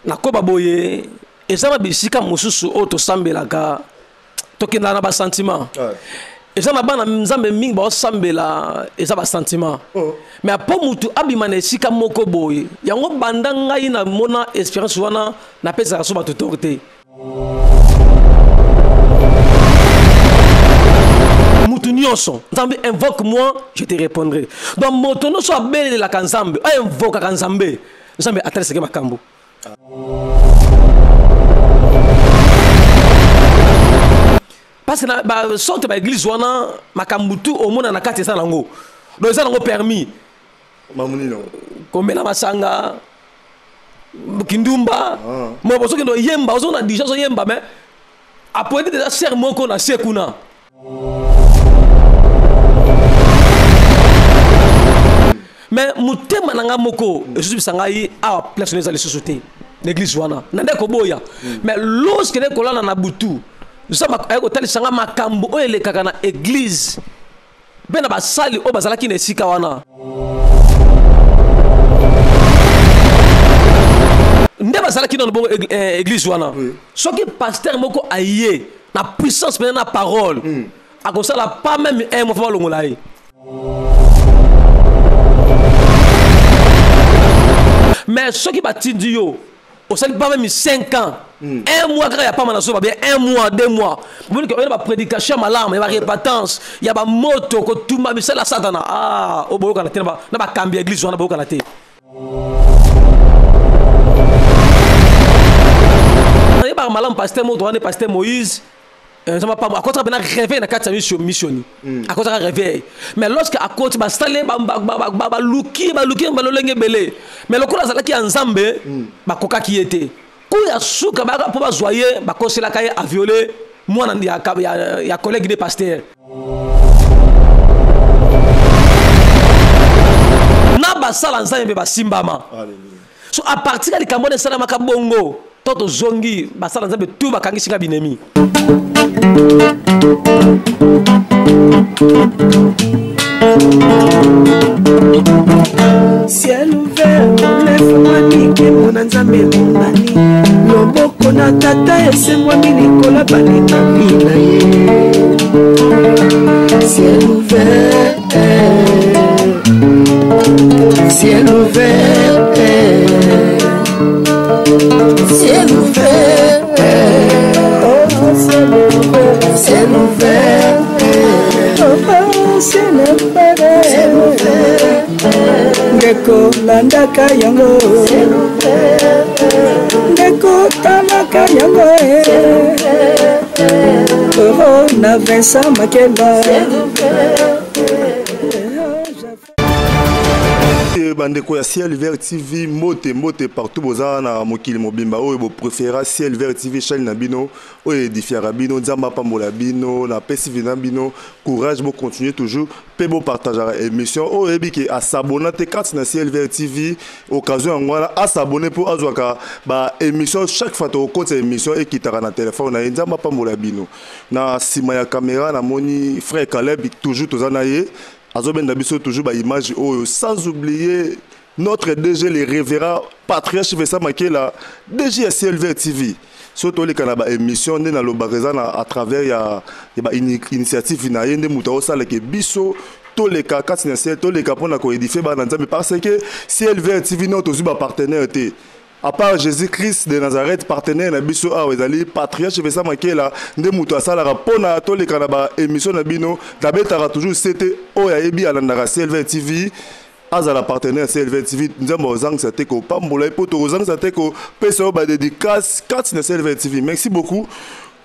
Nakoba boye, eza na bisika mosusu oyo tosambelaka, tokendaka na basentiment. Eza na bana Nzambe mingi baosambela, eza basentiment. Oh. Mais mpo mutu abima na esika moko boye, yango banda ngai namona expérience wana, napesaka so bato tort te. Mutu nyonso, Nzambe, invoque moi, je te répondrai. Donc moto nyonso abelelaka Nzambe, ainvokaka Nzambe, Nzambe atalisaki makambo. Parce que na ba sorte ba église wana, makambo tu omona na kati eza nango. Donc eza nango permis. Mamuni nango. Komela masanga, kindumba. Ah. Mo bozo kendo yemba, ozo na déjà ozo yemba mais apointe déjà cher moko na se kuna. Mais motema na nga moko ezozibisa ngai awa place eza lisusu te l'église wana na nde koboya. Mais lorsque nde kolala na butu, Nzambe aye kotalisa nga makambo oyo elekaka na église mpe na basali oyo bazalaki na esika wana. Nde bazalaki nano bongo église wana. Soki pasteur moko aye na puissance mpenza na parole, akosala pas même un mois fo balongola ye. Mais soki batindi yo osali pas même 5 ans, un mois kaka ya pamba na zoba bien, 1 mois, 2 mois, bomoni ke oyo na ba prédication ya malamu, ya ba repentance, ya ba moto kotumba misala ya satana, ah, oyo boyokana te na bakambi ya église wana, boyokana te. Nayebaka malamu pasteur moto wana, pasteur Moïse, nzambe apambo, akotaka mpena réveil na kati ya missioni. Akotaka réveil, mais lorsque akoti, basale baluki, baluki balolenge ebele, mais lokola azalaki ya Nzambe, bakokaki ye te. Ku ya suka bayaka mpo bazwa ye, bakoselaka ye aviole mwana ya collègue de pasteur. Na basala Nzambe mpe basimbama. So à partir ya likambo wana esalamaka bongo, to tozongi basala Nzambe tu bakangisi nga binemi. Ciel ouvert, efungwami, nkembo na Nzambe emonani, loboko na tata esembwami likolo ya balingami na ye. Ciel ouvert, ciel ouvert, ciel ouvert, oh, ciel ouvert, ciel ouvert, oh, ciel ouvert, ciel ouvert. Ndeko landaka yango, ndeko talaka yango, oh, na Vincent Makela. Bandeko ya Ciel Vert TV, mbote mbote partout boza na mokili mobimba oyo bo préféra Ciel Vert TV, chaîne na bino oyo édifiera bino. Nzambe apambola bino, na pesi vina bino courage, bo continuer toujours pe bo partager émission oyo yebi ke a s'abonner te kati na Ciel Vert TV, occasion yango wana a s'abonner po azwaka ba émission chaque fois to kota émission ekitaka na téléphone na ye. Nzambe apambola bino. Na sima ya caméra namoni frère Caleb, toujours toza na ye, azobenda biso toujours ba image oyo, sans oublier notre DG le révérend Patriarche Vincent Makela, DG ya Ciel Vert TV. Soki toleka na ba émission nde nalobaka eza na à travers ya ba initiative na ye nde moto aosalaka biso toleka kati na ciel, toleka mpona koédifie bana Nzambe, parce que Ciel Vert TV no tozwi ba partenaire te à part Jésus-Christ de Nazareth. Partenaire na biso awa ezali Patriarche Vincent Makela nde moto asalaka mpona toleka na ba émission na bino. Nabetaka toujours sete oyo ayebi alandaka Ciel Vert TV azala partenaire Ciel Vert TV. Nzambe ozangisa te kopambola ye mpo tokozangisa te kopesa yo badédicace kati na Ciel Vert TV. Merci beaucoup.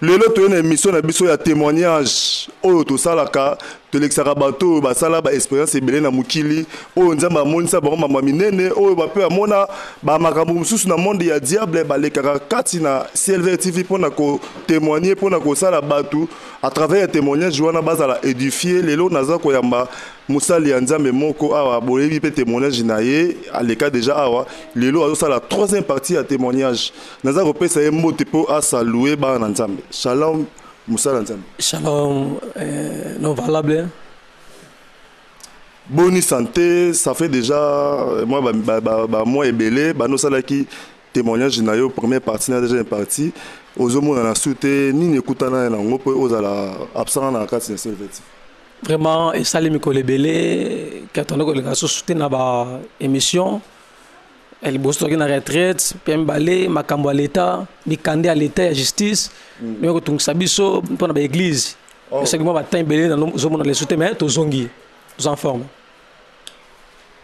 Lelo toye na émission na biso ya témoignage oyo tosalaka, tolekisaka bato oyo basala ba expérience ebele na mokili oyo Nzambe amonisa bango makambo minene oyo bape amona bamakambo mosusu na monde ya diable, balekaka kati na Ciel Vert TV mpona kotémoigner, mpona kosala bato à travers ya témoignage wana bazala édifié. Lelo naza koyamba mosali ya Nzambe moko awa, boyebi mpe témoignage na ye aleka déjà awa. Lelo azosala troisième partie ya témoignage. Naza kopesa ye mbote mpo asalue bana na Nzambe. Shalom, mosali ya Nzambe. Shalom, non valable. Boni santé? Ça fait déjà moi ba mois ebele banosalaki. Témoignage na yo, première partie na deuxième partie, ozomonana su te. Nini ekutana yango mpo ozala absent na kati na Ciel Vert? Vraiment, esali mikolo ebele katonda koleka susu te na baémission. Ya liboso, tozalaki na retraite, mpe ya mibale, makambo ya leta, mikanda ya leta, ya justice, ndenge kotungisa biso mpona baéglise. Esaki mwa batemps ebele ozomona lesu te, mais tozongi, toza en forme.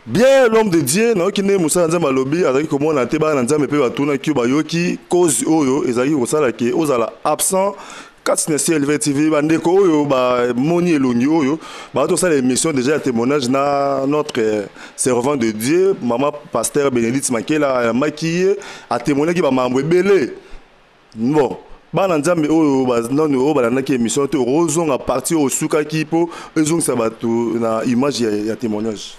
Bien, l'homme de Dieu, nayoki nde mosala Nzambe alobi azalaki komona te. Bana na Nzambe mpe batunaki yo, bayoki cause oyo ezalaki kosala ke ozala absent kati na CLV TV. Bandeko oyo bamoni elongi oyo, baa tosala émission déjà ya témoignage na notre servant de Dieu, mama pasteur Bénédicte Makela. Ayambaki ye, atémoignaki bamambo ebele. Bon, bana Nzambe oyo nani oyo balandaki émission te, okozonga partie oyo osukaki mpo ezongisa bato na image ya témoignage.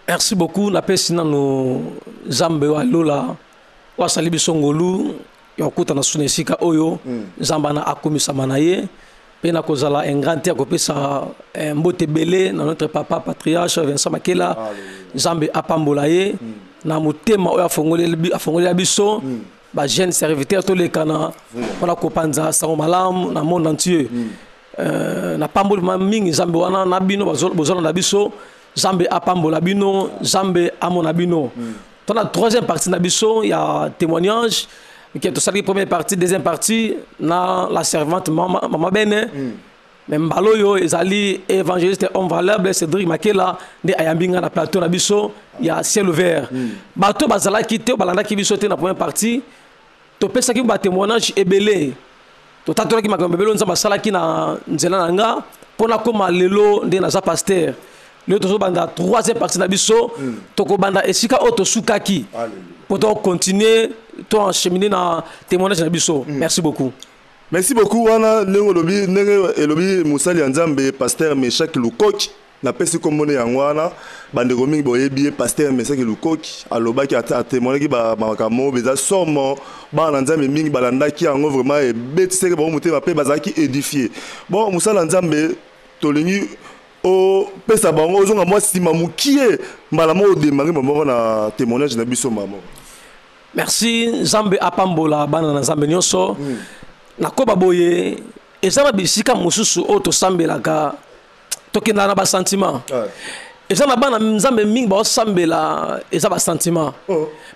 Merci beaucoup. Napesi nano Nzambe oyo alola, oyo asali biso ngolu ya kokutana su na esika oyo. Nzambe ana akomisama na ye, mpe na kozala ingrat te ya kopesa mbote ebele na notre papa patriarche Vincent Makela. Nzambe apambola ye na motema oyo afongolela biso bajeune serviteur, tolekana mpona kopanza sango malamu na monde entier. Napamboli mingi Nzambe wana na bino bozolanda biso. Nzambe apambola bino, Nzambe amona bino. To na troisième partie na biso ya témoignage ke tosalaki première partie, deuxième partie na la servante mama, mama Bene. Mais mbala oyo ezali évangéliste homme valable Cédric Makela nde ayambi nga na plateau na biso ya Ciel Ouvert. Bato bazalaki te, balandaki biso te na première partie, topesaki batémoignage ebele, totatolaki makambo ebele oyo Nzambe asalaki na nzela na nga mpo nakóma lelo nde naza pasteur. Lelo tozobanda troisième partie na biso. Tokobanda esika oyo tosukaki mpo tocontinue, toenchemine na témoignage na biso. Merci beaucoup. Merci beaucoup. Wana ndenge olobi, ndenge elobi mosali ya Nzambe pasteur Meshak Lukoki, napesi nkombo yango wana. Bandeko mingi boyebi ye, pasteur Meshak Lukoki. Alobaki, atémoignaki makambo eza somo. Bana na Nzambe mingi balandaki yango, vraiment ebetisaki bango motema mpe bazalaki édifié. Bon, mosala ya Nzambe, tolingi opesa bango, ozonga mwa nsima mokie, mbala moko odémarrer moko na témoignage na biso, mbala moko. Merci. Nzambe apambola bana na Nzambe nyonso. Nakoba boye: eza na bisika mosusu oyo tosambelaka, tokendaka na basentiment. Eza na bana Nzambe mingi baosambela, eza basentiment.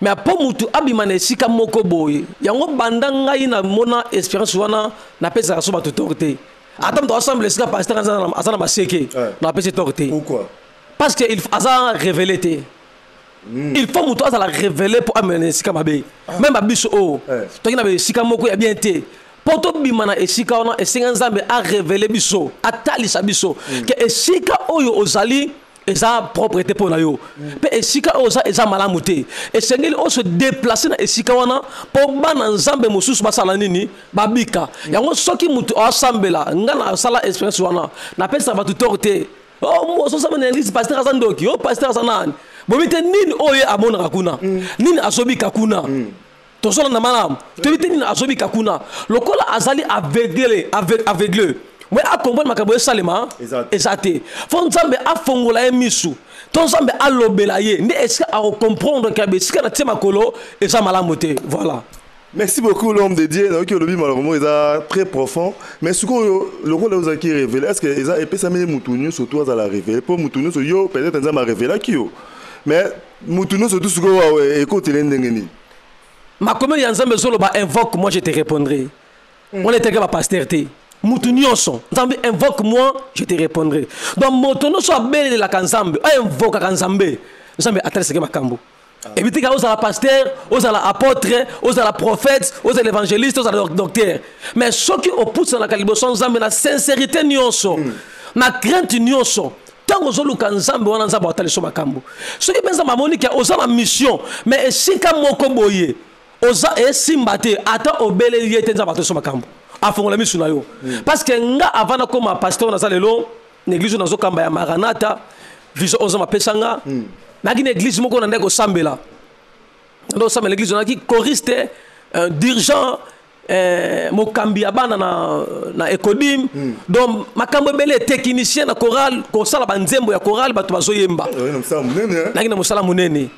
Mais mpo mutu abima na esika moko boye, yango banda ngai namona expérience wana, napesaka so bato tort te. Ata moto asambela esika pasteur aza na maseke, napesi tort te. Pourquoi? Parce que aza révélé te. Il faut moto azala révélé mpo amela na esika mabe. Même babiso oyo toki na esika moko ya bien te, mpo tobima na esika wana, esenga Nzambe arévéler biso, atalisa biso ke esika oyo ozali eza propre te mpo na yo, mpe esika oyo oza eza malamu te. Esengeli ose déplace na esika wana mpo bana Nzambe mosusu basala nini? Babika yango. Soki motu asambela, nga na asala expérience wana, napesaka bato tort te. Oh, ozosamba na église, pasteur aza ndoki, o pasteur aza nani, bobi te nini oyo ye amonaka kuna, nini azobika kuna. Tozolanda malamu, toyebi te nini azobika kuna. Lokola azali aveugle, aveugle, mwe acomprendre makambo esalema eza te. Fo Nzambe afongola ye misu to Nzambe alobela ye, nde esika akocomprendre ke esika na tie makolo eza malamu te. Voilà. Merci beaucoup, l'homme de Dieu. Nayoki olobi maloko eza très profond. Mais sikoyo, lokola ozalaki révélé, est ce que eza epesami mutu nyonso to azala révélé? Mpo mutu nyonso, yo peut-être Nzambe arévélaki yo, mais mutu nyonso tu sikoyo ekotele ndenge nini? Makomi ya Nzambe ezoloba: "Invoque moi, je te répondrai." Wana eteke bapasteur te, mutu nyonso. Nzambe: "Invoque moi, je te répondrai." Donc moto nyonso abelelaka Nzambe, ainvokaka Nzambe, Nzambe atalisaki makambo. Ebi tika ozala pasteur, ozala apôtre, ozala prophète, ozala évangéliste, ozala docteur, mais soki opusanaka liboso Nzambe na sincérité nyonso, na crainte nyonso, ntango ozoluka Nzambe wana, Nzambe atalisa makambo. Soki mpe Nzambe amoni ke oza na mission, mais esika moko boye oza esimba te, ata obeleli ye te, Nzambe atalisa makambo, afongola misu na yo. Parce que nga, avant nakoma pasteur, naza lelo na église oyo nazokamba ya Maranata Vision oyo Nzambe apesa nga. Nayaki na église moko na ndenge kosambela, nde kosambela église, nayaki choriste, dirigeant, mokambi ya bana na Ecodim. Donc makambo ebele, technicien na chorale, kosala banzembo ya chorale, bato bazoyemba. Nayaki na mosala monene.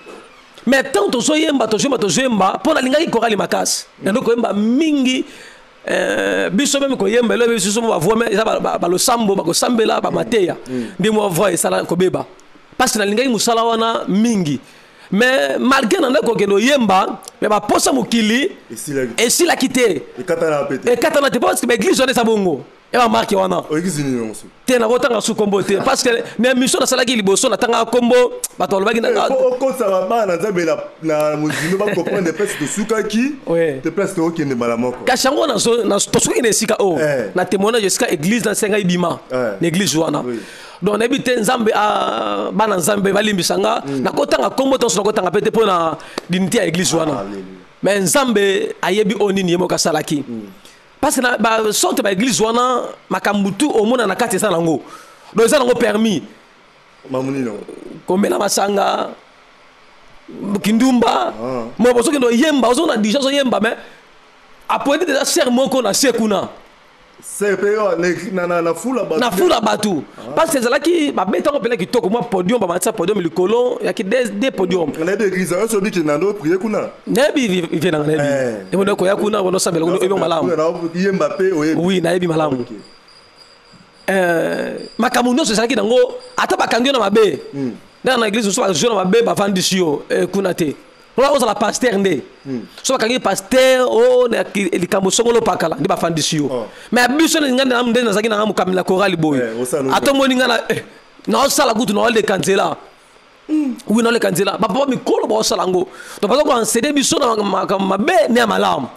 Mais ntango tozoyemba, tozoyemba, tozoyemba, mpo nalingaki chorale makasi, nando koyemba mingi. Biso même koyemba elo biso mo bavoix, mais eza balosambo, bakosambela, bamateya nde mwa voix esala kobeba, parce que nalingaki mosala wana mingi. Mais malgré nanda kokende oyemba, mais baposa mokili esilaki. Esilaki te. Ekatana mpe te. Ekatana te, parce que baéglise wana eza bongo, ya bamarke wana. Église nini nyonso? Te, nakotanga su kombo te, parce que na émission nasalaki liboso, natangaka kombo, bato balobaki Po okosaka bana na Nzambe na mozindo, bacomprendre place tosukaki te, place tookende mbala moko. Kasi yango tosukaki na esika oyo na témoignage, esika église nasenga ebima na église wana. Donc nayebi te, Nzambe, bana Nzambe balimbisa nga, nakotanga kombo tonso, nakotanga mpe te mpo na dignité ya église wana. Alléluia. Mais Nzambe ayebi oyo nini ye moko asalaki, parce que na basorte baéglise wana, makambo tu omona na kati eza nango, donc eza nango permis. Mamoni nango. Komela masanga, kindumba. Mo bozokende oyemba, ozona déjà ozoyemba, mais apointe déjà sœur moko na se kuna. Se mpe oyo na fula bato. Na fula bato, parce que ezalaki babetango mpena kitoko, mwa podium, bamatisa podium likolo, yaki deux podium. Nayebi église oyo, soki okende ndo prier kuna. Nayebi vie nanga, nayebi ebondo koya kuna, bondo osambela kuna, oyebi malamu. Kuna na yemba mpe oyebi. Oui, nayebi malamu. Makambo nyonso ezalaki nango, ata bakangi yo na mabe, ndenge na église mosusu bazwi yo na mabe, bavandisi yo kuna te. Ola ozala pasteur nde so bakangi pasteur o na likambo songolo pakala nde bafandisi yo. Mais biso nga nde nazalaki nanga mokambi na chorale boye. Osala. Ata omoni nga na naosala kutu, naoleka nzela. Oui, naoleka nzela, bapapa mikolo baosala yango. Donc baza koenseigner biso na makambo mabe ne ya malamu,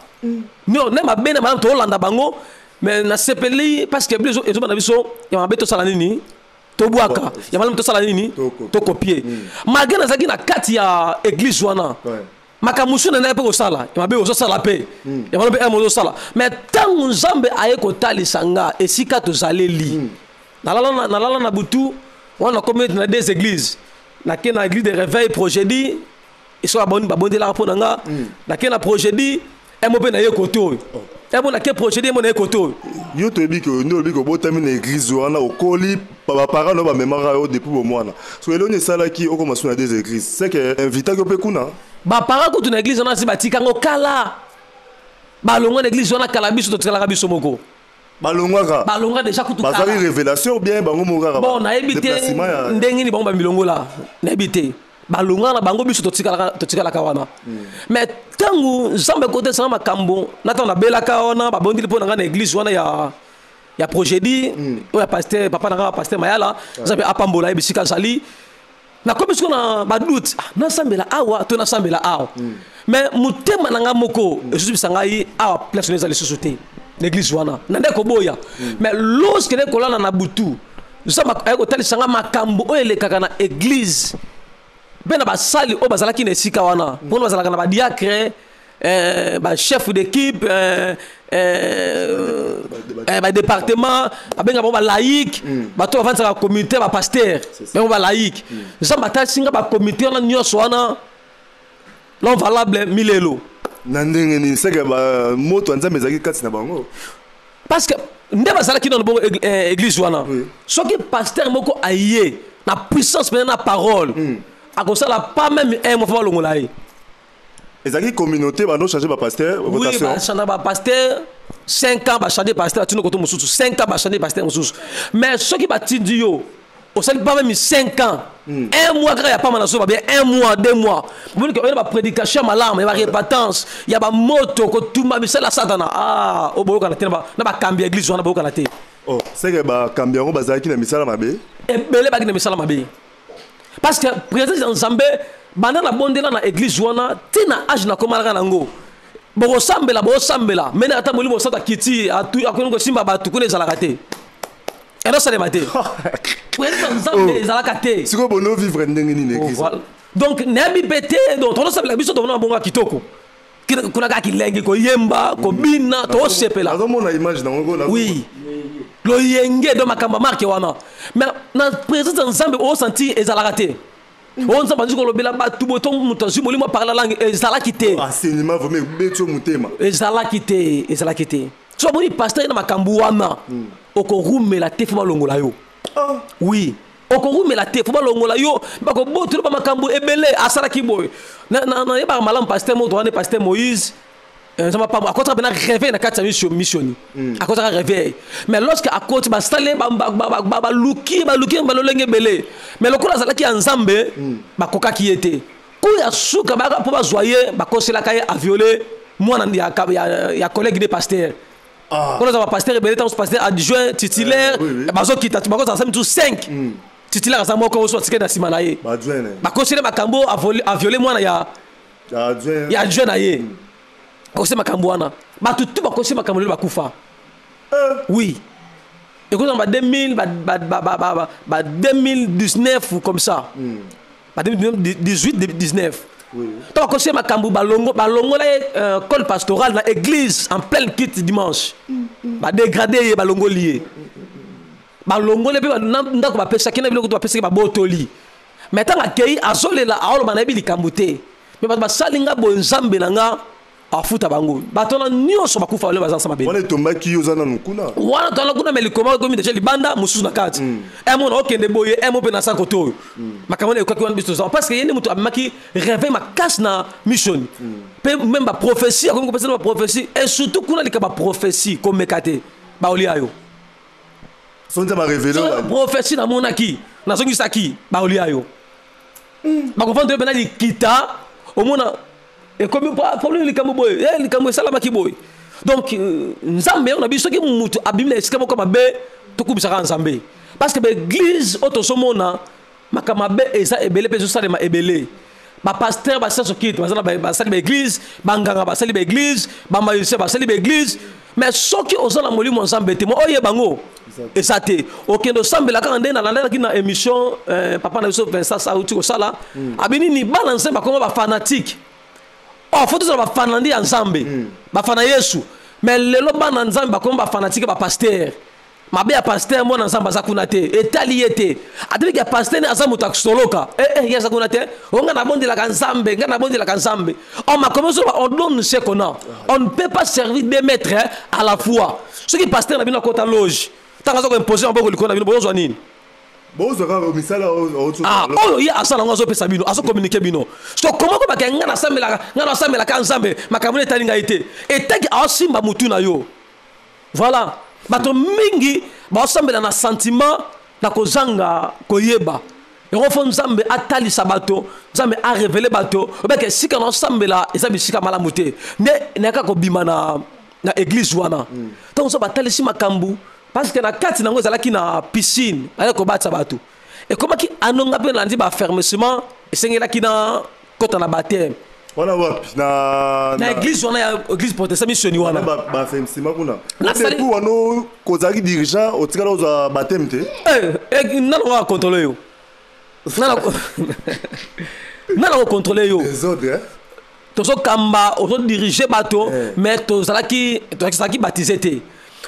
no ne mabe ne malamu, toolanda bango. Mais nasepeli parce que biso ezobanda biso ya mabe tosala nini? Tobwaka. Ya malamu tosala nini? Tokopie. Tokopie. Malgré nazalaki na kati ya église wana, makambo mosusu na ndenge mpe kosala ya mabe ozosala mpe ya malamu mpe emo ozosala. Mais ntango Nzambe aye kotalisa nga esika tozaleli, nalala na butu wana, nakomi na deux églises. Nake na église de réveil Progédie, eso babondelaka mpo na nga. Nake na Progédie emo mpe naye kote oyo, emo nake Progédie, emo naye kote oyo. Yo toyebi ke nde olobi ke obotami na église wana, okoli, baparent no bamemaka yo depuis bomwana. So eloni esalaki okoma so na deux églises, c'est que invitaki yo mpe kuna. Baparent kutu na église wana si batikango kala, balongwa na église wana kala, biso totikalaka biso moko. Balongwaka? Balongwa déjà kutu Bazwaki kala. révélation ou bien bango moko kaka? Bon, nayebi te. Déplacement ya Ndenge nini bango bamilongola, nayebi te. Balongwa na bango, biso totikalaka wana. Mais ntango Nzambe ekotesanga makambo na ntango nabelaka wana, babondeli mpo na ngai na église wana ya Progédie oyo ya pasteur, papa na ngai, pasteur Mayala, Nzambe apambola ye bisika azali. Nakomi sikoyo na badoute: ah, nasambela awa to nasambela awa? Mais motema na ngai moko ezozibisa ngai awa place wana eza lisusu te, na église wana na nde koboya. Mais lorsque nde kolala na butu, Nzambe aye kotalisa ngai makambo oyo elekaka na église mpe na basali oyo bazalaki na esika wana, mpona bazalaka na badiacre, bachef d'équipe, badépartement, babenga bango balaïque, bato bavandisaka communauté, bapasteur bango balaïque. Nzambe atalisi nga bacomité wana nyonso wana, l'homme valable milelo. Na ndenge nini? Seke moto ya Nzambe ezalaki kati na bango? Parce que nde bazalaki nano bongo, église wana, soki pasteur moko aye na puissance mpenza na parole, akosala pas même un mois, faut balongola ye. Ezalaki communauté bando changer bapasteur? Oui. Rotation. Bachange bapasteur, 5 ans bachange pasteur, batindi koto mosusu, 5 ans bachange pasteur mosusu. Mais soki batindi yo, osali pas même 5 ans, un mois kaka ya pamba na so babien, un mois, 2 mois, omoni ke oyena baprédication ya malamu, ya barepentance, ya bamoto kotumba misala ya Satana, ah, oyo boyokana te na bakambi ya église wana, boyokana te. Oh, seke bakambi yango bazalaki na misala mabe? Ebele baki na misala mabe, parce que présence ya Nzambe, banda na bondela na église wana ntina age nakomalaka nango, bokosambela, bokosambela mene, ata Molimo Mosantu akiti, akoki kosimba bato kuna, ezalaka te, ezosalema te. Présence ya Nzambe ezalaka te. Sikoyo bono vivre ndenge nini Oh, église? voilà. Donc nayebi mpe te. Donc tozosambela biso, tomona bongo ya kitoko. Kuna kaka kilengi, koyemba, kobina, tosepela. Nazomona image nango. Oui, loyenge, donc makambo ya marke wana. Mais na présence ya Nzambe, osanti ezalaka te. Oyo Nzambe azwi kolobela bato boye, to moto azwi Molimo aparla langue, ezalaki te. Enseignement vraiment ebeti yo motema. Ezalaki te, ezalaki te. So amoni pasteur ye na makambo wana, okorumela te, faut balongola yo. Oui. Okorumela te, fo balongola yo, bakobotolo bamakambo ebele asalaki boye. Nayebaka malamu pasteur moko wana, pasteur Moïse, nzambe apambo, akotaka mpena réveil na kati ya missioni, akotaka réveil. Mais lorsque akoti, basali, baluki, baluki balolenge ebele, mais lokola azalaki ya Nzambe, bakokaki ye te. Ku ya suka bayaka mpo bazwa ye, bakoselaka ye aviole mwana ya collègue de pasteur. Mpona aza bapasteur ebele, ntango pasteur adjoint, titulaire bazokita, bakozala sami tu 5 titulaire, aza moko oso atikali na nsima na ye. Bakoseli makambo, aviole mwana ya adjoint na ye. Bakoseli makambo wana, bato tu bakoseli makambo, lelo bakufa. Oui, ekozala ba 2000, ba 2019 comme ça, ba 2018, 19. To bakoseli makambo, balongola ye col pastoral na église en pleine culte dimanche, badégrade ye, balongoli ye, balongoli mpe ndako bapesaki na biloko to bapesaki, babotoli. Mais ntango akei, azolela, aoloba: "Nayebi likambo te, mais bato basali nga boye, Nzambe na nga afuta bango." Bato wana nyonso bakufa, lelo baza nsa mabe. Wana etombaki, yo oza nanu kuna? Wana towana kuna, mais likoma ekomi déjà libanda, mosusu na kati emo na okende boye, emo mpe na sa kote oyo. Makambo wana ekokaki wana, biso toza parce que ye nde moto amemaki réveil makasi na mission, mpe même baprophétie, akomi kopesa na baprophétie. Et surtout kuna lika baprophétie, komeka te, baolia yo. So Nzambe arévéler. Prophétie namonaki, nazongisaki, baolia yo, bakovanda yo mpena likita, omona ekomi problème, likambo boye, likambo esalamaki boye. Donc Nzambe yango na biso, soki mutu abimi na esika moko mabe, tokumisaka Nzambe, parce que baéglise oyo tozomona makambo mabe eza ebele mpe ezosalema ebele. Bapasteur basali soki basali baéglise, banganga basali baéglise, bamagicien basali baéglise. Mais soki oza na molimo Nzambe te, mo oyeba yango eza te. Okende osambela kaka nde nalandaki na émission, papa na biso Vincent auti kosala, abi nini, bana Nzambe bakoma bafanatique. Oh, faut tozala bafanandi ya Nzambe, bafana Yesu. Mais lelo bana Nzambe bakoma bafanatique bapasteur. Mabe ya pasteur, mwana Nzambe aza kuna te, etali ye te. Ateliki ya pasteur ne aza moto akosoloka, ye aza kuna te. O ngai nabondelaka Nzambe, ngai nabondelaka Nzambe. O makomi ozoloba, on donne ce qu'on a, on ne peut pas servir deux maîtres à la fois. Soki pasteur na bino akota loge, ntango aza koimpose maboko likolo na bino, bozozwa nini? Bozwaka misala. Ah, oyo ye asala yango, azopesa bino, azocommuniquer bino. So koma kobaka ngai nasambelaka, ngai nasambelaka Nzambe, makambo etali ngai te, etaki aosimba mutu na yo. Voilà, bato mingi baosambela na sentiment, na kozanga koyeba yango. Fo Nzambe atalisa bato, Nzambe arévéler bato, obeke esika na osambela eza bisika malamu te. Nde nayaka kobima na église wana, ntango so batalisi makambo, parce que na kati nango ezalaki na piscine, bayaki kobatisa bato. Ekomaki anonga mpe nalandi baaffermissement, esengelaki na kota na baptême. Wana wapi? Na Na église wana ya église protestant missioni wana. Bafemisima kuna. Depuis wana kozalaki dirigeant, otikala ozwa baptême te? Nana ngo acontrôle yo? Nana kocontrôle yo? Tozokamba, ozodirige bato, mais tozalaki baptisé te.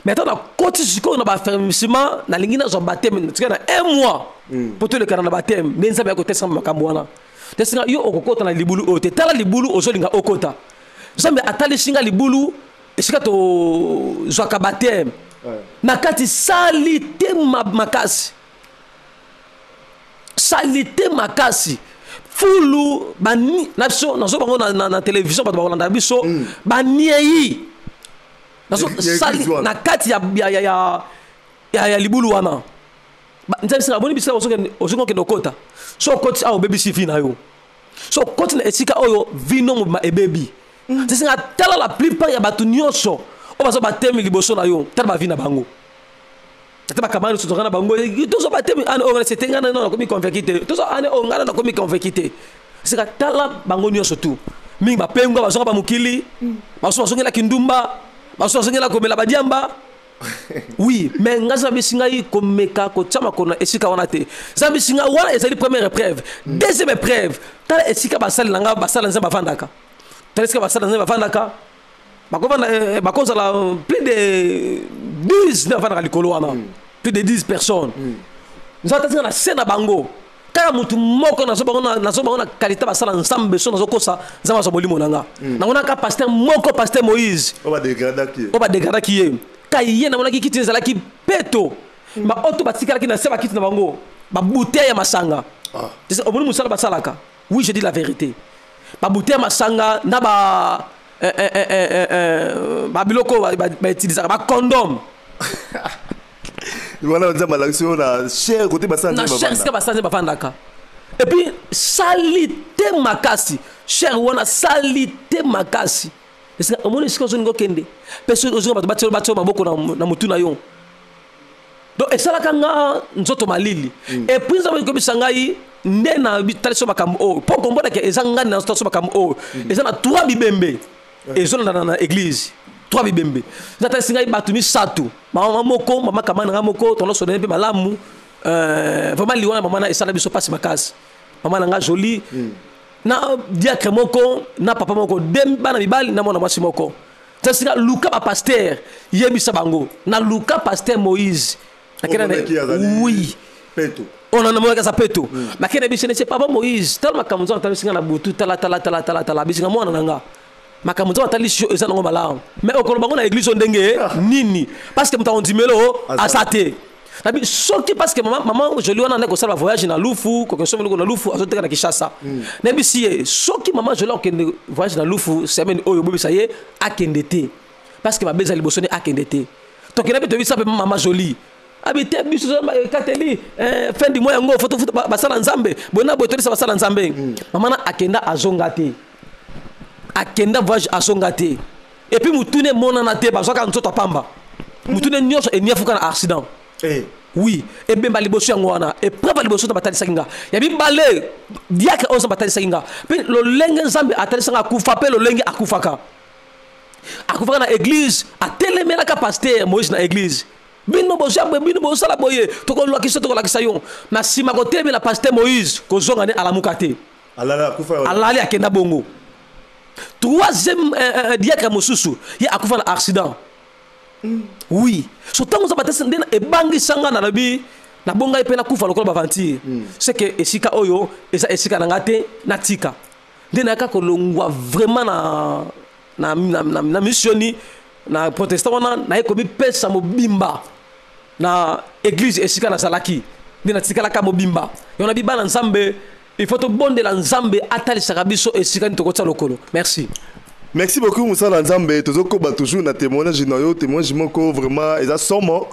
Mais ntango nakoti sikoyo na baaffermissement, nalingi nazwa baptême, tika na un mois mpo tolekana na baptême. Nde Nzambe ya kotesanga makambo wana, tesinga yo okokota na libulu oyo te. Tala libulu ozolinga okota. Nzambe atalisi nga libulu esika tozwaka baptême, na kati sali te makasi, saleté makasi, fulu bani na biso. Nazo bango na télévision, bato bakolanda biso, baniei sali na kati ya libulu wana. Nzambe singa boni bisika ozoki okende okota. So okoti awa, obebisi vie na yo. So okoti na esika oyo, vino mobima ebebi. Tesinga tala, la plupart ya bato nyonso oyo baza batemi liboso na yo, tala bavie na bango. Ata bakamani nyonso toza na bango, tozo batemi ane oyo, sete ngai nano nakomi convaincu te. Tozo ane oyo, ngai nano nakomi convaincu te. Sika tala bango nyonso tu, mingi bapengwa, bazonga bamokili, basusu bazongelaki ndumba, basusu bazongela komela badiamba. Oui, mais ngai Nzambe abisi ngai komeka kotia makolo na esika wana te. Nzambe abisi ngai wana ezali première épreuve. Deuxième épreuve, tala esika basali na ngai, basala Nzambe bavandaka. Tala esika basala Nzambe bavandaka, bakovanda, bakozala plus de 10 nde bavandaka likolo wana, plus de 10 personnes. Nzambe atatinga na se na bango kaka motu moko. Nazo bango na qualité basala Nzambe. So nazokosa, Nzambe azwa molimo na nga. Namonaka pasteur moko, pasteur Moïse, oyo badégradaki ye. Ka ye namonaki kiti ezalaki peto, ma oyo to batikalaki na se, bakiti na bango. Babouteille ya masanga. Omoni mosala basalaka. Oui, je dis la vérité. Babouteille ya masanga na ba babiloko bautilisaka, bacondôme. Wana Nzambe alakisi yo na chaire côté basala. Na chaire esika basala nde bavandaka. Et puis saleté makasi, chaire wana saleté makasi. Esika omoni, esika ozolinga okende mpe soki ozolinga bato batia batia maboko na motu na yo. Donc esalaka nga nzoto malili. Et puis Nzambe ekobisa ngai nde na talisi makambo oyo mpo komponake eza ngai na talisi makambo oyo. Eza na trois bibembe ezolandana na église, trois bibembe. Natalisi ngai bato misato: mama moko, mama kama na ngai moko, tono sonene mpe malamu. Vraiment liwa na mama na esala biso mpasi makasi, mama na ngai Joli, na diacre moko na papa moko, de bana mibali na mwana mwasi moko. Tasika luka bapasteur, yebisa bango. Na luka pasteur Moïse. Oui. Peto. Ona namonaki aza peto. Nakende biso nese: "Papa Moïse, tala makambo Nzambe atalisi nga na butu, tala, tala, tala, tala, tala." Bisinga: "Mwana na nga, makambo Nzambe atalisi yo eza nango malamu, mais okoloba bango na église oyo ndenge nini? Parce que moto akondimela o aza te." Nabi soki, parce que mama Joli wana ndeko kosala voyage na Lufu, kokesoma eloko na Lufu, azoteka na Kinshasa. Nayebisi ye: "Soki mama Joli akokende voyage na Lufu semaine oyo, obobisa ye akende te, parce que mabe eza liboso ne, akende te." Tokende mpe toyebisa mpe mama Joli. Abi te, biso ekateli fin du mois yango, fo basala Nzambe boye na boye, tolisa basala Nzambe. Mama na akenda, azonga te. Akenda voyage, azonga te. Et puis mutune emonana te, bazwaka nzoto apamba, mutune nyonso eniafuka na accident. Oui, ebemba liboso yango wana, épreuve ya liboso Nzambe atalisaki nga. Ya mibale, diacre oyo Nzambe atalisaki nga mpe lolenge Nzambe atalisanga akufa, mpe lolenge akufaka, akufaka na église. Atelemelaka pasteur Moïse na église: "Bino bozwa boye, bino bozosala boye, tokolakisa, tokolakisa yo." Na nsima kotelemela pasteur Moïse, kozonga nde alamuka te. Alali, akenda bongo. Troisième diacre mosusu, ye akufa na accident. Oui, so ntango Nzambe atesi nde ebangisanga, nalobi nabongai mpe nakufa lokola baventure. C'est que esika oyo eza esika na nga te, natika. Nde nayaka kolongwa vraiment na missioni na protestant wana, naye komipesa mobimba na église esika nazalaki. Nde natikalaka mobimba yo. Na bibana Nzambe, il faut tobondela Nzambe atalisaka biso esika nini tokotia lokolo. Merci. Merci beaucoup, mosala Nzambe. Tozokoba toujours na témoignage na yo, témoignage moko vraiment eza somo.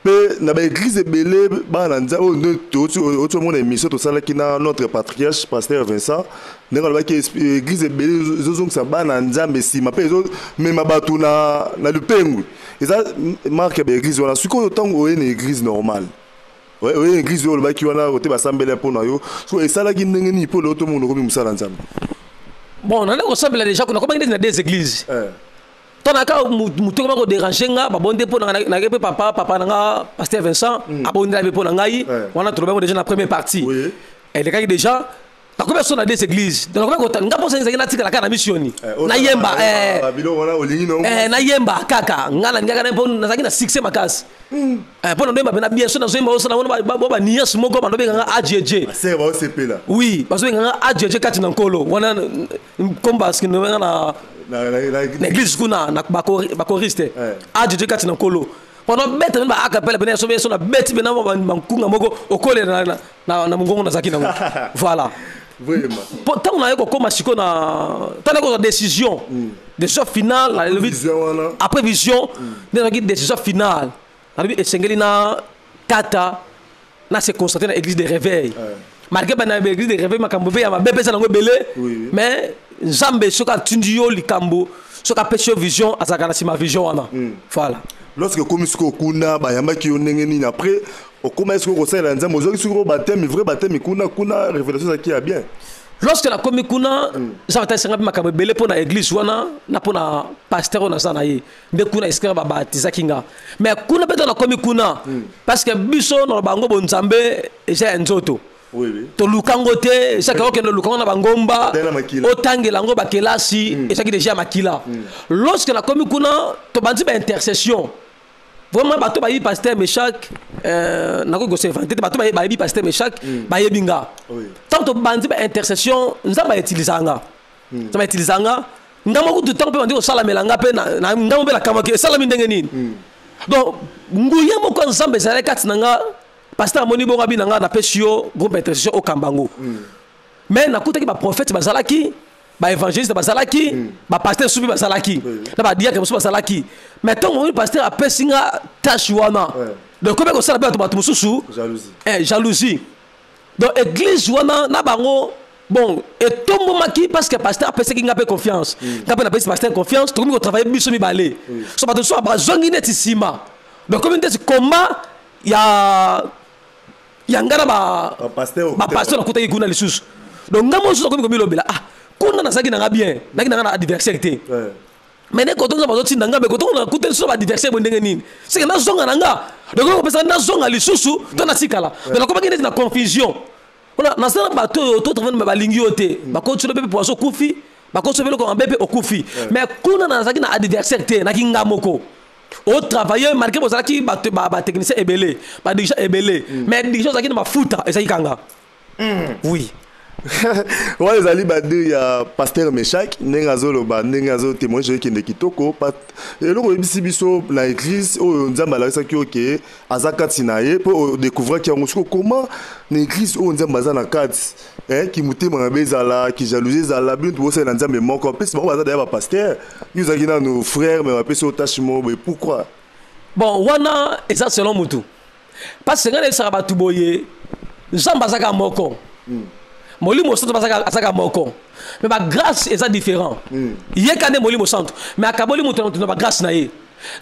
Mpe na baéglise ebele, bana Nzambe oyo nde oti omona émission tosalaki na notre patriarche pasteur Vincent, ndenge alobaki, église ebele ezozongisa bana Nzambe nsima mpe ezomema bato na lupengwi. Eza marque ya baéglise wana. Sikoyo ntango oye na église normale, oye église oyo olobaki wana ote basambela mpo na yo, so esalaki ndenge nini mpo lelo tomona okomi mosala Nzambe? Bon, nanda kosambela déjà kuna, nakomaki ndeti na deux églises. To naka motu okoma kodéranger nga, babonde mpo nake mpe papa na nga pasteur Vincent abondela mpe mpo na ngai. Wana tolobango déjà na première partie, elekaki déjà. Nakomi so na deux églises, donc nakomi kota nga mposa ezalaki natikala kaka na missioni, nayemba, nayemba kaka. Nga nalingaka mpo nazalaki na succès makasi mpo na ndoyemba mpena bien. So nazoyemba, osala bo baniance moko, bando benganga adj. Oui, bazobenganga adj kati na Nkolo wana, comme parce que na église kuna na bachoriste, adj kati na Nkolo. Pendant bete mpe baakapela pene so so na beti mpena bankunga moko okolela na mongongo nazalaki nango. Voilà. Vraiment. Ntango naye kokóma sikoyo na ntango naye kozwa décision finale, nalobi après vision nde nazwaki décision finale. Nalobi esengeli na kata na se concentrer na église de réveil, malgré bana église de réveil makambo mpe ya mabe mpe eza nango ebele. Mais Nzambe soki atindi yo likambo, soki apesi yo vision, azalaka na nsima vision wana. Voilà. Lorsque okomi sikoyo kuna, bayambaki yo ndenge nini? Après okóma sikoyo kosalela Nzambe, ozwaki sikoyo baptême, vrai baptême kuna? Kuna révélation ezalaki ya bien? Lorsque nakomi kuna, Nzambe atalisanga mpe makambo ebele mpo na église wana na mpo na pasteur oyo naza na ye. Nde kuna esika babatizaki nga. Mais kuna mpe to nakomi kuna, parce que biso na bango bonzambe eza ya nzoto. Toluka ngo te, ezaki okende oluka ngo na bangomba, otangela yango bakelasi, ezaki déjà ya makila. Lorsque nakomi kuna, tobandi baintercession. Vraiment bato bayebi pasteur Meshak, nakoki kos'inventer te. Bato bayebi pasteur Meshak, bayebi nga. Ntango tobandi baintercession, Nzambe autilisaka nga, Nzambe autilisaka nga. Nga moko kutu, ntango mpe bandi kosalamela nga mpe nga moko mpe nakamwaki esalami ndenge nini. Donc nguya moko ya Nzambe ezalaki kati na nga. Pasteur amoni bongo, abi na nga napesi yo groupe intercession, okamba yango. Mais nakutaki baprophète bazalaki, baévangéliste bazalaki, bapasteur subi bazalaki, na badiacre mosusu bazalaki. Mais ntongo omoni pasteur apesi nga tâche wana, donc komi kosala mpe bato mosusu jalousie. Jalousie. Donc église wana na bango, bon, etombomaki parce que pasteur apesaki nga mpe confiance, nga mpe napesi pasteur confiance, tokomi kotravaille biso mibale. So bato mosusu bazongi neti nsima. Donc komi neti combat ya nga na bapasteur. Bapasteur nakutaki kuna lisusu. Donc nga mosusu akomi komilobela: ah, kuna nazalaki nanga bien, naki nanga na adversaire te. Mais nde koto nzambe azotinda nga, me koto nakuta lisusu baadversaire boye, ndenge nini seke nazonga na nga? Donc okopesaka nazonga lisusu to natikala? Donc nakomaki neti na confusion. Wana nasala bato oyo to travaille, me balingi yo te, bakoti mpe poison, okufi, bakoti mpe eloko mabe mpe okufi. Mais kuna nazalaki na adversaire te, naki nga moko otravaille, malgré bozalaki bato batechnicien ebele, badirigeant ebele, mais dirigeant ozalaki na mafuta ezalaki kanga, oui. Wana ezali badire ya pasteur Meshak, ndenge azoloba, ndenge azotémoigne, ekende kitoko. Eloko oyebisi biso na église oyo Nzambe alakisaki yo ke aza kati na ye, mpo odécouvraki yango siko, comment na église oyo Nzambe aza na kati, ki motema mabe ezala, ki jalousie ezala? Bino tobosali na Nzambe moko, apesi bango baza daya bapasteur, yo ozalaki nanu frère, mais bapesi yo tâche moko boye, pourquoi? Bon, wana eza selon mutu, parce que ngai nayebisaka bato boye: Nzambe azaka moko, Molimo Santo azaka moko, mais bagrâce eza différent. Ye ka nde Molimo Santo, mais akaboli moto na moto na bagrâce na ye.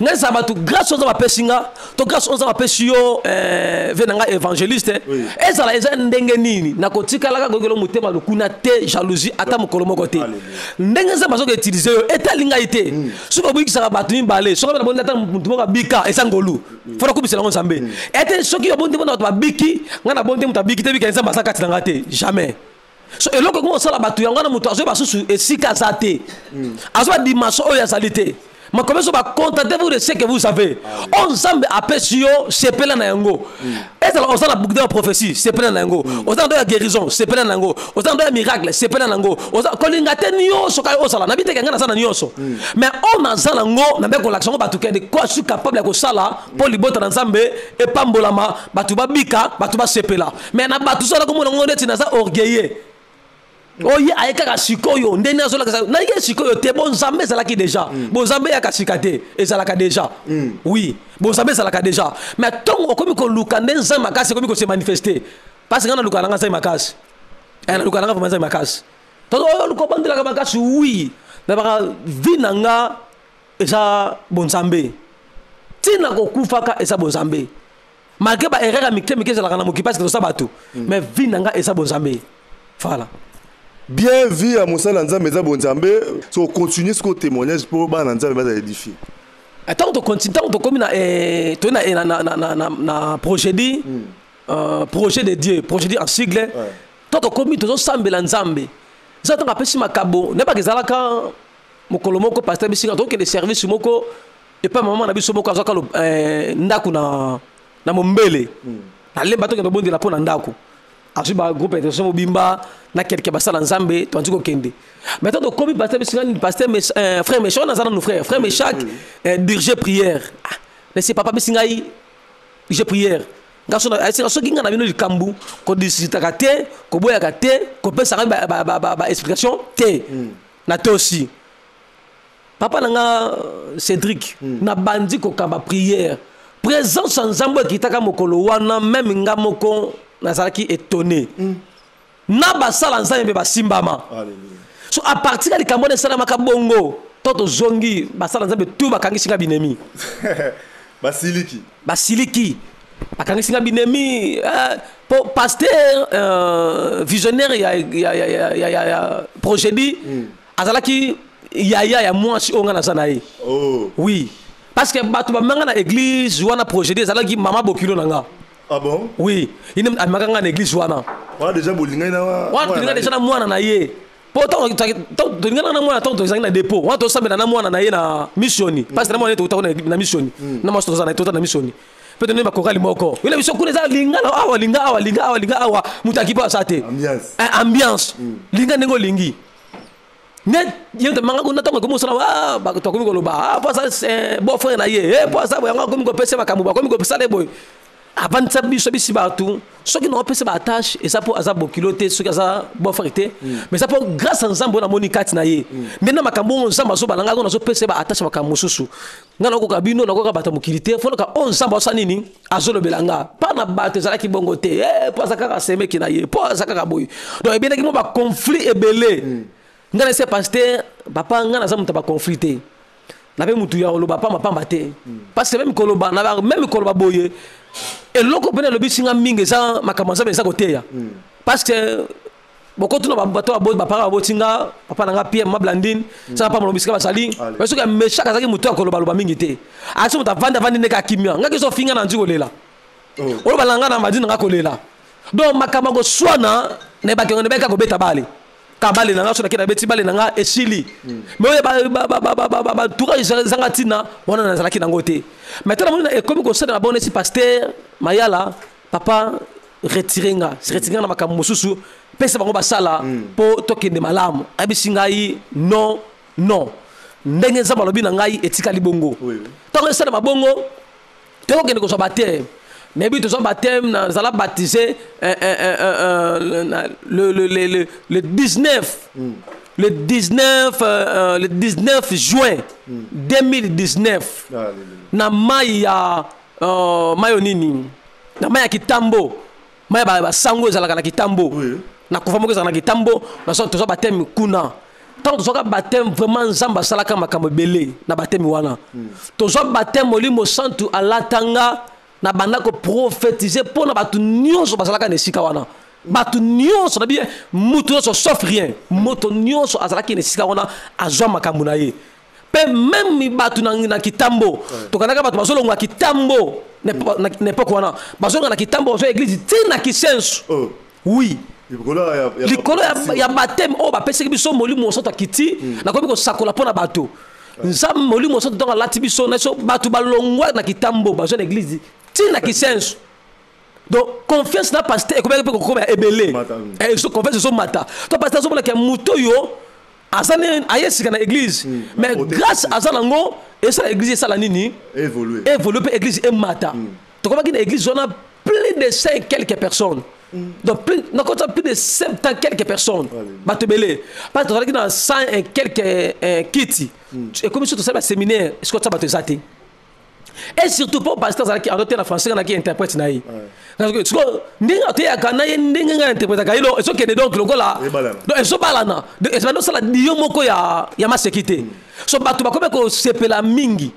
Ngai ezala bato, grâce oyo Nzambe apesi nga to grâce oyo Nzambe apesi yo, ve na ngai évangéliste, ezala eza ndenge nini, nakotikalaka kokelo motema lokuna te, jalousie ata mokolo moko te. Ndenge Nzambe azoka utiliser yo etali ngai te. Soki obikisaka bato mibale, soki nabondi ata motu moko abika, eza ngolu, fo nakobisela yango Nzambe. Ete soki obondi mpona bato babiki, ngai nabondi moto abiki te, bika Nzambe aza kati na ngai te, jamais. So eloko ekomi kosala bato yango wana, moto azoyeba susu esika aza te, azoba dimension oyo azali te. Makomi so bacontentez-vous de ce que vous avez. Oyo Nzambe apesi yo, sepela na yango. Ezala oza na don ya prophétie, sepela na yango. Oza na don ya guérison, sepela na yango. Oza na don ya miracle, sepela na yango. Kolinga te nyonso kaka ozala nabi teke ngai naza na nyonso, mais oyo naza nango, nambe kolakisa yango bato kende ko suis capable ya kosala mpo libota na Nzambe epambolama, bato babika, bato basepela. Mais na bato so nakomona yango neti naza orgueilleux, oye aye kaka sikoyo, ndenge azolakisa na ye sikoyo te. Bonzambe ezalaki déjà, bonzambe eyaka sika te, ezalaka déjà. Oui, bonzambe ezalaka déjà, mais ntongo okomi koluka nde Nzambe makasi ekomi kose manifester, parce que ngai naluka nanga Nzambe makasi. Naluka nanga vraiment Nzambe makasi. Toto oyo oluka obandelaka makasi, oui, nabaka vie na nga eza bonzambe, ntina kokufaka eza bonzambe, malgré baerreur ya mike mike ezalaka na mokili, parce que toza bato, mais vie na nga eza bonzambe, voilà. Bien, vie ya mosala ya Nzambe eza bonzambe. So continue sikoyo témoignage mpo bana na Nzambe bazala édifié. Ntango tocontinue, ntango tokomi na toyi na projet di projet de Dieu, projet di en sigle, ntango tokomi tozosambela Nzambe, eza ntango apesi makabo. Nayebaka ezalaka mokolo moko, pasteur bisinga tokokende service moko epai mama na biso moko azwaka ndako na Mombele, nalemba, tokende kobondela mpo na ndako. Azwi bagroupe intercession mobimba na quelque basala Nzambe, toandi kokende. Mais ntango tokomi, pasteur bisinga nini, pasteur frère Meshak wana aza nanu frère Meshak, dirige prière. Ah, nesi papa bisi ngai dirige prière, nga so ayesinga soki ngai na bino likambo kodiscutaka te, koboyaka te, kopesaka baexplication te. Na tosi papa na nga Cédric, nabandi kokamba prière. Présence ya Nzambe ekitaka mokolo wana, même nga moko nazalaki étonné, na basala Nzambe mpe basimbama. So à partir ya likambo wana esalamaka bongo, to tozongi, basala Nzambe tu bakangisi nga binemi. Basiliki. Basiliki, bakangisi nga binemi, po pasteur visionnaire ya projet di azalaki yaya ya mwasi oyo nga naza na ye. Oh. Oui, parce que bato bamanga na église wana, projet di ezalaki mama bokilo na nga. Ah bon? Oui, ye nde amemaka nga na église wana. Wana déjà bolingani na wana tolinga déjà na mwana na ye, po ntango tolingana na mwana, ntango tozalaki na dépôt wana, tosambela na mwana na ye na missioni, parce que na mwana ye tokutaka na missioni, na mwasi toza na ye, tota na missioni mpe tonde bakorali moko yona biso kuna eza linga na awa, linga awa, linga awa, linga awa, moto akipo aza te. Ambiance. Ambiance, linga ndenge olingi. Ne ye manga kuna, ntango ekomi kosala, bato akomi koloba: ah, po aza beau frère na ye, po aza boye, yango akomi kopesa makambo, bakomi kopesala ye boye. Avandisa biso bisi bato, soki naopesa baattache, eza mpo aza bokilo te, soki aza bon frère te, mais eza mpo grâce ya Nzambe oyo namoni kati na ye. Nde na makambo oyo Nzambe azobala ngai, oyo nazopesa ye baattache. Makambo mosusu ngai nakoka bino, nakoka bato ya mokili te. Fonoka oyo Nzambe aosala nini, azolobela nga mpa na bato. Ezalaki bongo te, mpo aza kaka semeki na ye, mpo aza kaka boye. Donc ebendaki mo baconflit ebele. Ngai na se pasteur: "Papa, ngai naza moto ya baconflit te, nape mutu ya koloba pamba pamba te, parce que même koloba même koloba boye, eloko mpena elobisi nga mingi eza makambo ya Nzambe, eza koteya." Parce que bokotuna bato bapara baboti nga, papa na nga Pierre, mama Blandine, saka pamba bisika bazali. Mais soki Meshak azalaki motu ya kolobaloba mingi te, asi moto avandi avandi ndenge akimia. Ngaki so finga na nzi kolela, oloba na nga na madi na nga kolela. Donc makambo ya koswana nayebaki yango, nayebaki kaka kobeta bale, ka bale na nga. So nakei, nabeti bale na nga, esili. Mais oyo baentourage ezanga ntina wana, nazalaki nango te. Mais tala, moni ekomi kosala na bongo nesi pasteur Mayala: "Papa, retire nga, retire nga na makambo mosusu, pesa bango basala mpo tokende malamu." Ayebisi ngai: "Non, non, ndenge Nzambe alobi na ngai, etikali bongo." Ntango esalema bongo, tokokende kozwa baptême. Nayebi tozwa baptême, nazala baptisé le 19, le 19, le 19 juin 2019, na mai ya mai oyo nini, na mai ya Kitambo, mai ya basango ezalaka na Kitambo, na kufa moko ezalaka na Kitambo. Tozwa baptême kuna. Ntango tozwaka baptême, vraiment Nzambe asalaka makambo ebele na baptême wana. Tozwa baptême, Molimo Santu alatanga na banda koprophétise mpo na bato nyonso bazalaka na esika wana. Bato nyonso na bien, mutu nyonso sauf rien, moto nyonso azalaki na esika wana azwa makambo na ye. Mpe même bato na Kitambo, tokandaka bato bazolongwa Kitambo na époque wana, bazolonga na Kitambo, bazwa église ntina Kisensu. Oui, likolo ya baptême oyo bapesaki biso, Molimo Mosantu akiti, nakomi kosakola mpo na bato. Nzambe Molimo Mosantu ntango alati biso na biso, bato balongwa na Kitambo, bazwa na église ntina Kisensu. Donc confiance na pasteur ekomaki mpe kokoma ya ebele. Confiance ezomata to pasteur azomonaka moto oyo aza aye sika na église, mais grâce aza nango, esala église esala nini? Évolue. Mpe église emata. Tokomaki na église wana plus de cinq quelques personnes. Donc plus nakota plus de 70 quelques personnes, bato ebele, parce que tozalaki na 100 et quelques kiti. Ekomi so tosali baséminaire, esiko tia bato eza te. Et surtout mpo pasteur azalaki azote na français, naki interprète na ye. Siko ndenge atoyaka na ye, ndenge ngai interprétaka ye, ezokende donc lokola donc ezobalana, ezobandi osala dio moko ya maseki te. So bato bakomi kosepela mingi.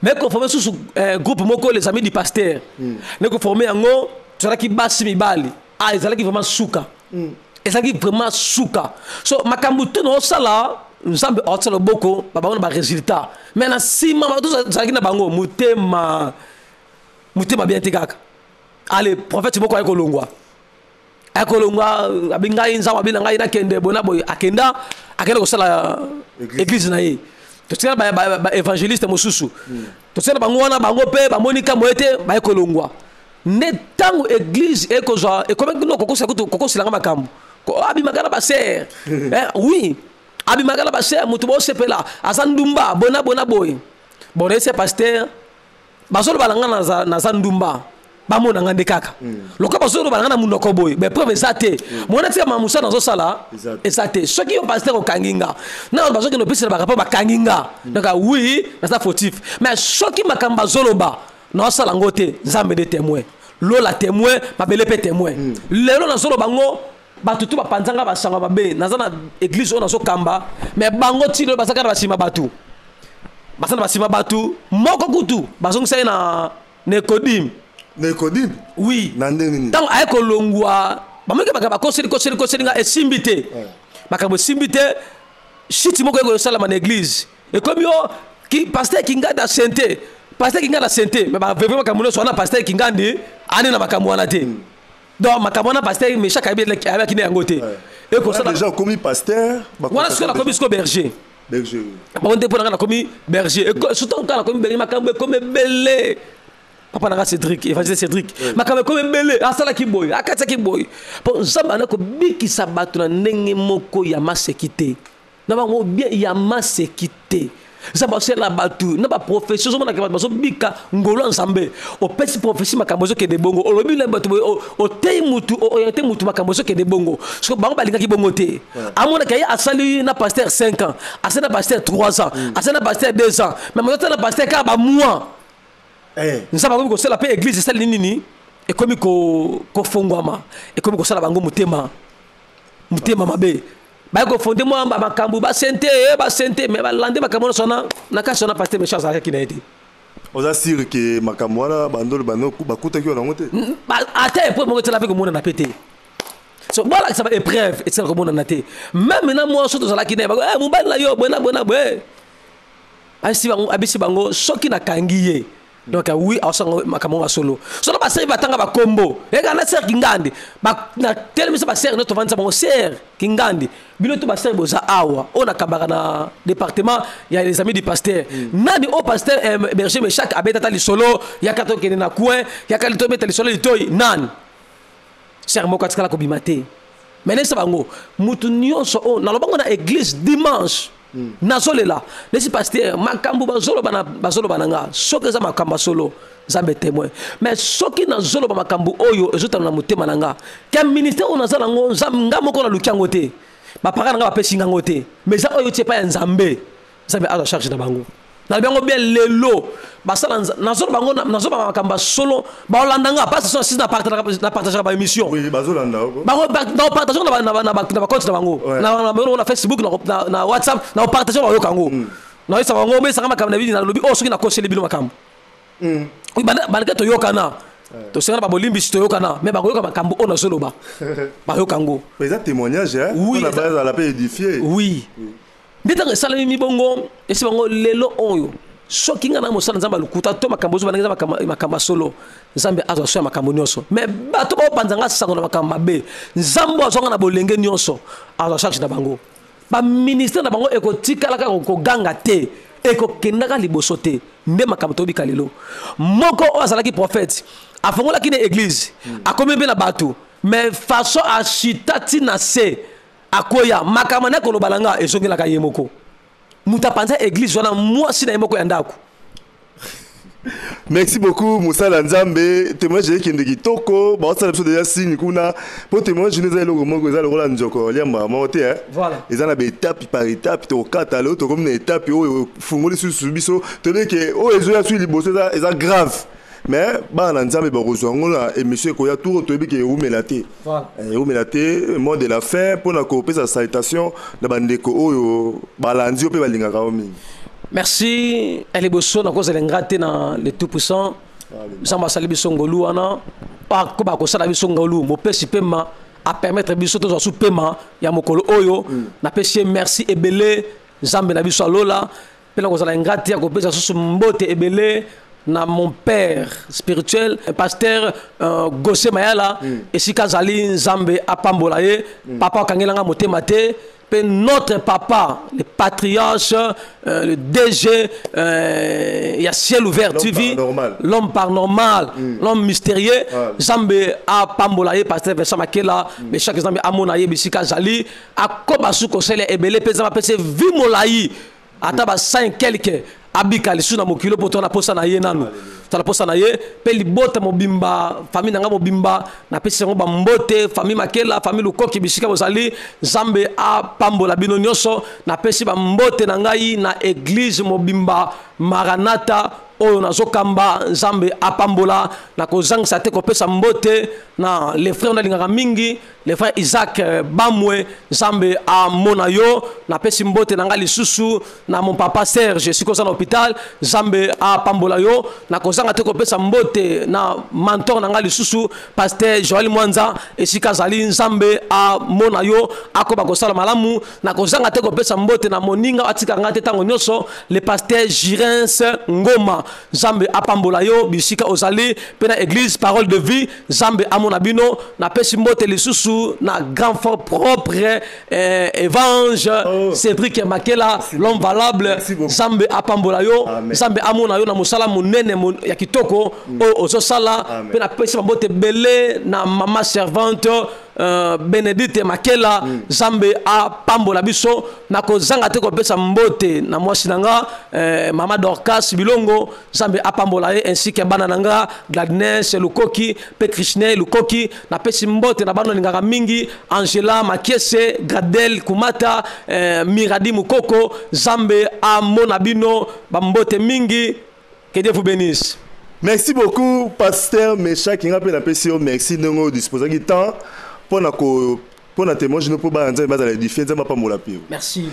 Mais koforme susu groupe moko, Les Amis du Pasteur, nde koforme yango. Tozalaki basi, mibali. Ah, ezalaki vraiment suka, ezalaki vraiment suka. So makambo te na osala, Nzambe aotisala loboko, babango na barésultat. Mais na nsima bato tozalaki na bango motema motema bien te kaka. Ale, prophète moko aye kolongwa, aye kolongwa, abi ngai Nzambe abi na ngai nakende boye na boye. Akenda, akende kosala église na ye. Totikala baévangéliste mosusu, totikala bango wana, bango mpe bamoni kambo ye te, baye kolongwa. Nde ntango église ekozwa, ekomaki no kokosilanga makambo, abimaka na basere, oui, abimaka na basere, moto bosepela aza ndumba bona bona boye. Bon, ese pasteur bazoloba na nga naza ndumba, bamona nga nde kaka lokola bazoloba na nga na monoko boye, bapreuve eza te. Mona tika mamusa nazosala eza te. Soki yo pasteur okangi nga na bazokende opesela barapport, bakangi nga, donc oui, naza fautif. Mais soki makambo bazoloba naosala yango te, Nzambe nde témoin, lola témoin, mabele mpe témoin. Lelo nazoloba ngo, bato tu bapanzanga basango mabe. Naza na église oyo nazokamba, mais bango ti lelo baza kaka na basima bato, baza na basima bato. Moko kutu bazongisa ye na Nekodim. Nekodim? Oui. Na ndenge nini? Ntango aye kolongwa, bamoki makambo akoseli koseli koseli nga, esimbi te, makambo esimbi te. Shiti moko ekosalama na église, ekomi o pasteur Kingandi asente, pasteur Kingandi asente. Mais baveve makambo nyonso wana, pasteur Kingandi ani na makambo wana te. Donc makambo wana, pasteur Meshak ayebaki ne yango te. Ekosala déjà okomi pasteur. Wana sikoyo nakomi sikoyo berger. Berger. Bango nde mpo na nga nakomi berger. Surtout kaka nakomi berger, makambo ekomi ebele. Papa na nga Cédric, évangéliste Cédric, makambo ekomi ebele, asalaki boye, akatisaki boye, mpo Nzambe anda kobikisa bato na ndenge moko ya maseki te, na bango bien ya maseki te. Nzambe asalela bato na baprophétie. Ozomonaka bato bazobika ngolu ya Nzambe. Opesi prophétie, makambo ezokende bongo. Olobi na bato boye, oteyi mutu, oriente mutu, makambo ezokende bongo. Soki bango balingaki bongo te, amonaka ye asali na pasteur 5 ans, asali na pasteur 3 ans, asali na pasteur 2 ans, mais moto na pasteur kaka bamois. Nzambe akomi kosala mpe église esali nini? Ekomi kofongwama, ekomi kosala bango motema mabe. Baye kofonde mwa makambo, basente basente, mais balande makambo nyonso wana. Na kasi wana, pasteur Méchant azalaki na ye te. Oza sûr ke makambo wana bandolo bano bakutaki yo nango te? Ata épreuve moko etala mpe komonana mpe te. So bolakisa ba épreuve etikala komonana te. Même na mwasi tozalaki na ye, bango: "Mobali na yo boye na boye na boye." Abisi bango, abisi bango soki nakangi ye. Donc oui, aosanga makambo ngo solo solo. Baseri batanga bakombo eka na sœur Kingandi. Na telemisa basœur nyonso, tovandisa bango: "Sœur Kingandi, bino to basœur boza awa oyo nakambaka na département ya Les Amis du Pasteur, nani oyo pasteur berger Meshak abetata lisolo? Yaka tokende na coin, yaka tobeta lisolo litoi." Nani sœur moko atikala kobima te. Mais nayebisa bango, mutu nyonso oyo nalobango na église dimanche, nazolela nesi pasteur, makambo bazoloba na nga, soki eza makambo ya solo, Nzambe témoin. Mais soki nazoloba makambo oyo ezotala na motema na nga ke ministère oyo naza nango, nga moko naluki yango te, baparent na nga bapesi ngango te, mais eza oyo tie epai ya Nzambe, Nzambe azwa charge na bango. Nalobi yango bien lelo, basala nazoloba bango, nazoloba makambo ya solo, baolanda nga parce que na partageaka baémission. Oui, bazolanda oko. Bango na partage na bacompte na bango, na Facebook, na WhatsApp, na partage, bayoka yango. Nayosa bango, omesanga makambo na bino. Nalobi oyo soki nakoseli bino makambo, oui, bandeke toyokana, tosengana babolimbisi, toyokana. Mais bakoyoka makambo oyo nazoloba, bayoka yango. Eza témoignage, hein? Oui. Mpona bazala mpe édifié. Oui, nde ntango esalemi mibongo, esi bango lelo oyo, soki ngai na mosala Nzambe alukuta to makambo ozo bandenge eza makambo ya solo, Nzambe azwa so ya makambo nyonso. Mais bato baopanza nga sango na makambo mabe, Nzambe azwanga na bolenge nyonso, azwa charge na bango. Baministère na bango ekotikala kaka koganga te, ekokendaka liboso te. Nde makambo tobika lelo. Moko oyo azalaki prophète, afongolaki na église, akomi mpe na bato, mais façon ashita ntina se akoya makambo na koloba na nga, ezongelaka ye moko. Moto apanza église wana, mwasi na ye moko ya ndako. Merci beaucoup, mosala Nzambe. Témoignage ekende kitoko. Baosala biso déjà signe kuna mpo témoignage eza eloko moko eza lokola nzoko liambaka moko te, hein? Voilà. Eza na baétape par étape. Tokokata lelo, tokomi na étape oyo efungoli susu biso. Toyebi ke oyo ezoya sui liboso eza grave, mais bana na Nzambe bakozwa yango na émission ekoya. Tour toyebi ke ewumela te. Voilà. Ewumela te. Mot de la fin mpona kopesa salutation na bandeko oyo balandi yo mpe balingaka yo mingi. Merci. Liboso nakozala nga te na le Tout Puissant. Nzambe asali biso ngolu wana, akoba kosala biso ngolu. Mopesi pema apermettre biso tozwa su pema ya mokolo oyo, napesi ye merci ebele, Nzambe na biso alola. Mpe nakozala nga te ya kopesa susu mbote ebele na mon père spirituel, pasteur Gosse Mayala, esika azali, Nzambe apambola ye. Papa akangelanga motema te. Mpe notre papa le patriarche, le DG ya Ciel Ouvert L'homme TV, paranormal. L'homme paranormal, l'homme mystérieux. Nzambe apambola ye, pasteur Vincent Makela. Mais chaque Nzambe amona ye bisika azali, akoba su kosala ebele mpe Nzambe apesi ye vie molai, ata ba 5 quelque, abika lisusu na mokili mpo tona posa na ye nanu, tala posa na ye. Mpe libota mobimba, famille na nga mobimba, napesi yango bambote: famille Makela, famille Lukoki, bisika bozali, Nzambe apambola bino nyonso. Napesi bambote na ngai na église mobimba Maranata oyo nazokamba, Nzambe apambola. Nakozangisa te kopesa mbote na le frère nalingaka mingi, le frère Isaac Bamwe, Nzambe amona yo. Napesi mbote na ngai lisusu na mon papa Serge, esika oza na hôpital, Nzambe apambola yo. Nakozanga te kopesa mbote na mentor na ngai lisusu, pasteur Joel Mwanza, esika azali, Nzambe amona yo, akoba kosala malamu. Nakozanga te kopesa mbote na moninga atika ngai te ntango nyonso, le pasteur Girins Ngoma, Nzambe apambola yo bisika ozali. Mpe na église Parole de Vie, Nzambe amona bino. Napesi mbote lisusu na grand fort propre, Evange. Oh. Cédric Makela, l'homme valable. Merci beaucoup. Nzambe apambola yo. Amen. Nzambe amona yo na mosala monene ya kitoko oyo ozosala. Amen. Mpe napesi bambote ebele na mama servante. Benedicte Makela. Nzambe apambola biso. Nakozanga te kopesa mbote na mwasi na nga, mama Dorcas Bilongo, Nzambe apambola ye, ainsi que bana na nga Gladnes Lukoki mpe Krishne Lukoki. Napesi mbote na bana nalingaka mingi, Angela Makiese, Gradel Kumata, Miradi Mukoko. Nzambe amona bino, bambote mingi. Que Dieu vous bénisse. Merci beaucoup, pasteur Meshach. Nga mpe napesi yo merci ndenge oyo disposaki temps mpona ko mpona témoignage mpo bana Nzambe bazala édifié. Nzambe apambola mpe. Merci.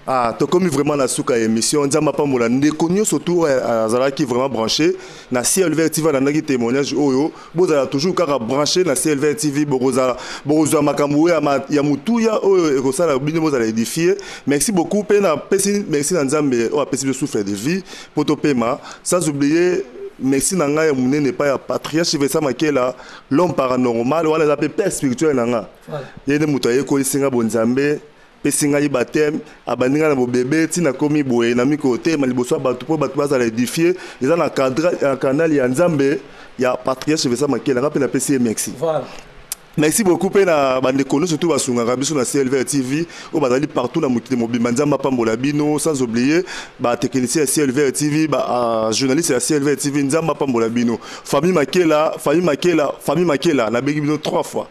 Ah, tokomi vraiment na suka ya émission. Nzambe apambola ndeko nyonso tu oyo azalaki vraiment branché na Ciel Vert TV, alandaki témoignage oyo. Bozala toujours kaka branché na Ciel Vert TV, bokozala bokozwa makambo oyo ya motuya oyo ekosala bino bozala édifié. Merci beaucoup. Mpe napesi merci na Nzambe oyo apesi biso souffle de vie mpo topema. Sans oublier merci na ngai ya monene epai ya patriarche Vincent Makela, l'homme paranormal. Wana eza mpe père spirituel na nga. Ye nde moto ayekolisi nga bonzambe, pesi ngai baptême, abandi ngai na bobebe ntina komi boye na mikolo telema liboso ya bato mpo bato bazala édifié. Eza na cadre ya canal ya Nzambe ya patriarche Vincent Makela. Nga mpe napesi ye merci. Merci beaucoup mpe na bandeko nyonso tu basungaka biso na CLV TV oyo bazali partout na mokili mobimba. Nzambe apambola bino. Sans oublier batechnicien ya CLV TV, bajournaliste ya CLV TV, Nzambe apambola bino. Famille Makela, famille Makela, famille Makela, nabengi bino trois fois.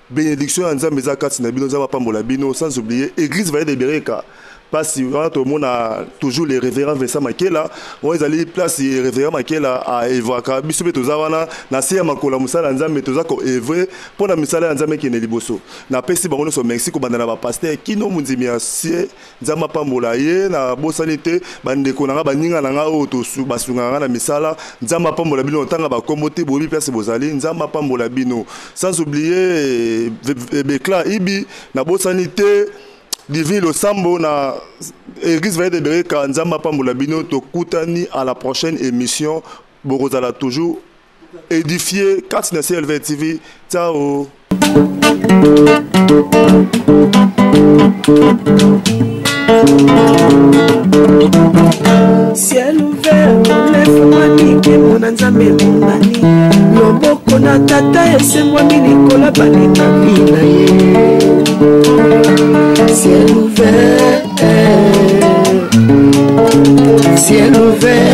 Bénédiction ya Nzambe eza kati na bino. Nzambe apambola bino. Sans oublier église Vallée de Bereka, place wana tomona toujours le révérend Vincent Makela. Oyo ezali place révérend Makela aœuvraka. Biso mpe toza wana na se ya makolo ya mosala ya Nzambe, toza koœuvrer mpo na misala ya Nzambe ekende liboso. Napesi bango nyonso merci, kobanda na bapasteur kino mondimi ya sie. Nzambe apambola ye. Nabosani te bandeko na nga, baninga na nga oyo basungaka nga na misala. Nzambe apambola bino. Ntanga bakombo te, boyebi place bozali. Nzambe apambola bino. Sans oublier Bekla Ibi, nabosani te Divine Losambo na église Vallée de Bereka. Nzambe apambola bino. Tokutani à la prochaine émission. Bokozala toujours édifié kati na CLV TV. Ciao. Ciel ouvert efungwami, nkembo na Nzambe emonani, loboko na Tata esengwami likolo balingami na ye. Ciel ouvert, ciel ouvert.